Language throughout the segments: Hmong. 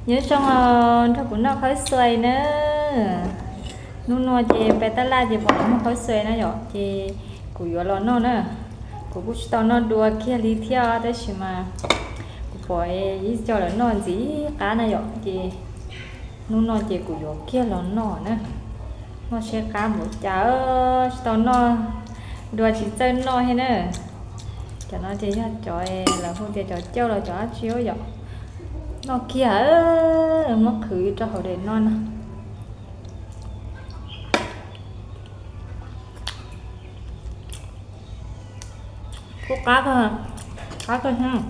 Nyob zoo nrog kuv noj khawb xuas na. Hnub no ces peb tab laj ces pom muaj khawb xuas na yom, ces kuv yuav los noj na. Kuv kuj tsis tau noj dua kiag li thiab tab sis mas kuv pom ib co lawv noj ntxim qab na yom, ces hnub no ces kuv yuav kiag los noj na. Noj seb qab npaum cas, tsis tau noj dua tsis txawj noj thiab na. Cov no ces yog cov lawv hu tias cov cauj los cov dab tsi yom. Noj kiag, muab qhwv rau hauv daim no na. Kuj qab kawg, qab kawg thiab.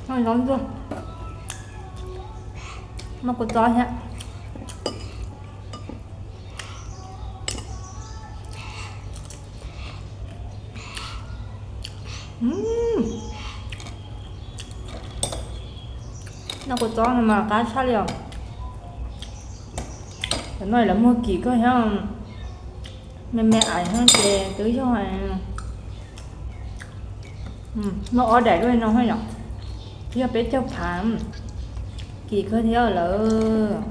Noj zaub ntsuag, noj kua txob thiab. Noj kua txob no mas qab tshaj li os. Cov no lawv muag kim kawg thiab, me me ais thiab ces twb yog, muaj ob daim lub no yom, yog peb caug phav, kim kawg thiab lawm.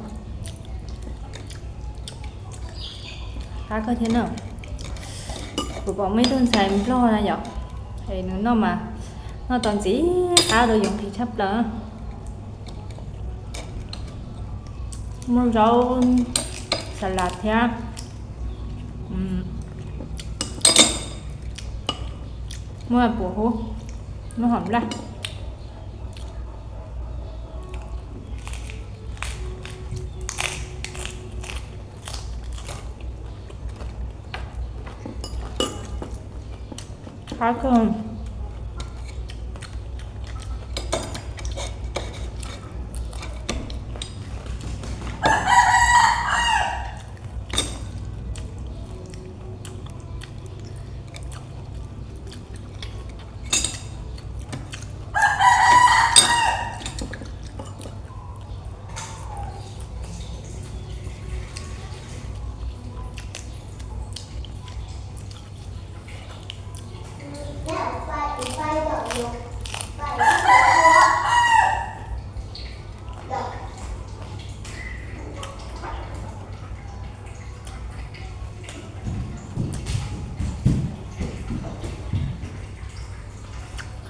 Qab kawg thiab na. Kuv pom muaj ib tug ntxhais Nplog na yom, es nws noj mas noj tau ntxim qab rau yoov qis tshaj plaws. Muaj zaub xas las thiab, muaj puas hub, muaj hom laj. Qab kawg.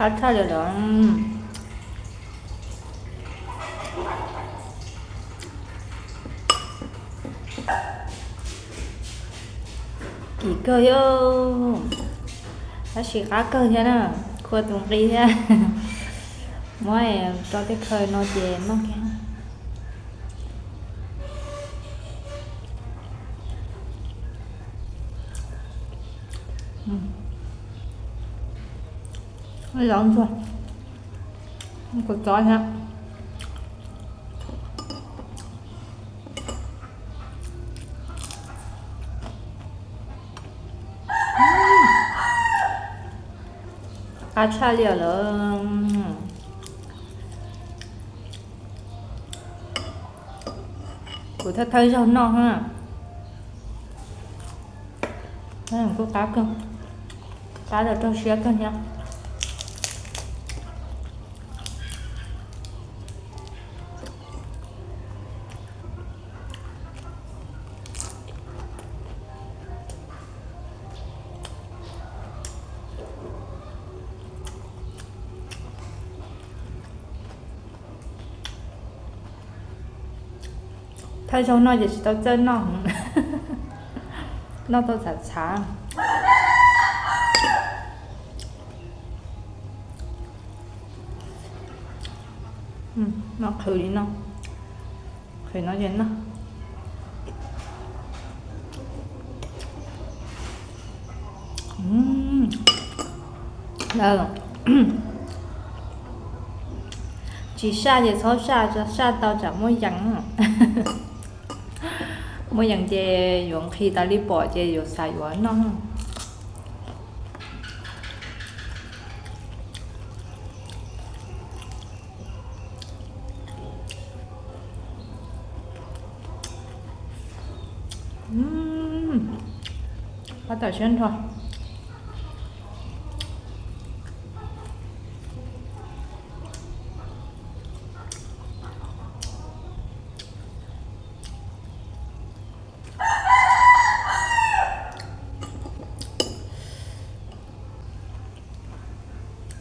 Qab tshaj li lawm. Kim kawg thiab, tab sis qab kawg thiab na, khua tus nqi thiab. Muab rau tej khaw no ces noj kiag. Zaub ntsuag, kua txob thiab. Qab tshaj li lawm. Kuv thawj thawj zaug noj, kuj qab kawg, qab rau raug siab kawg thiab. Thawj zaug noj ces tsis tau txawj noj, noj tau txhav txhav. Noj qhwv li no, qhwv no ces noj. Tsis saj ces txhob saj, saj tau tsam muaj yees. Muaj yees ces yuav nqhis tas li pom ces yuav xav yuav noj. Qab tawm siab nrho.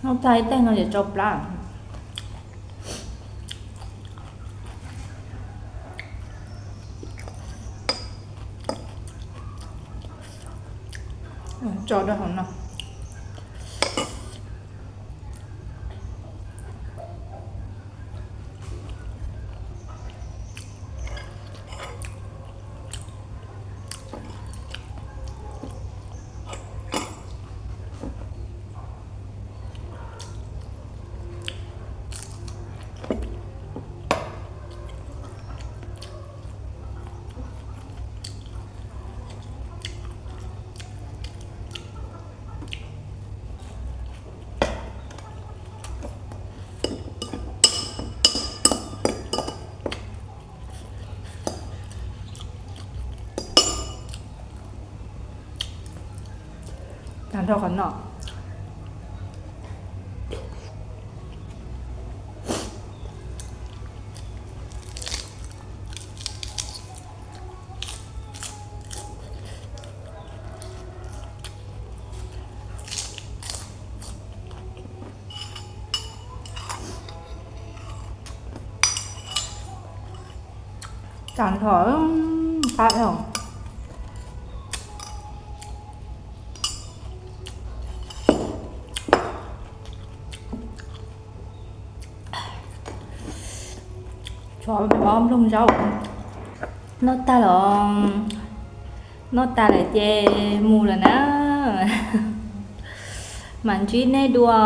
Noj tag ib teg no ces tsau plab. Tso rau hauv no. Tag nrho qhov no. Tag nrho qab os. Tshuav ob nplooj zaub. Noj tag los, noj tas lawm ces mus lawm na. Mam ntsib nej dua.